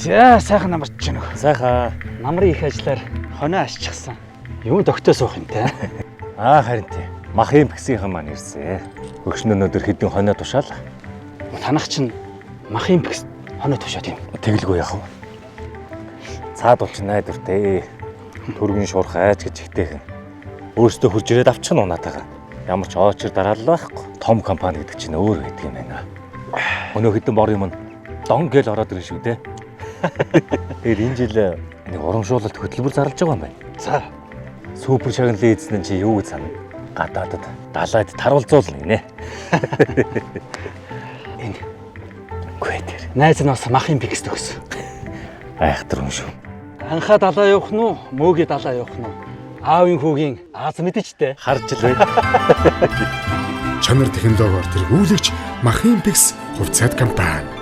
За, сайхан намарч байна уу? Сайхан. Намрын их ажиллаар хонио асчихсан. Юу тогтоо суух юм те? Аа, харин тий. Мах юм гисийнхэн маань ирсэн. Өгшнө өнөөдөр хэдэн хонио тушаал. Танах чинь махын бэгс хонио тушаад юм. Тэгэлгүй яах вэ? Цаад бол чи найдвартай. Төргөн шуурхайч гэж ихтэйхэн. Өөртөө хурж ирээд авчих нь унаатайгаа. Ямар ч очир дараалал байхгүй. Том компани гэдэг чинь өөр байдаг юм байна. Өнөө хэдэн бор юм нь дон гэл ороод ирэн шүү дээ. Тэгээд энэ жил нэг урамшуулалт хөтөлбөр зарлж байгаа юм байна. За. Супер шагналын эзэн нь чи юу гэж санана? Гадаадад далайд таруулзуулна гинэ. Энэ Үгүй тэр. найз нь бас махын бэгс төгс. Айхтар юм шүү. Анхаа далаа явах нь уу? Мөөгийн далаа явах нь уу? Аавын хүүгийн аз мэдэж тэ. Харж л байна. Чанар технологиор тэргүүлэгч Махимпикс хувьцаат компани.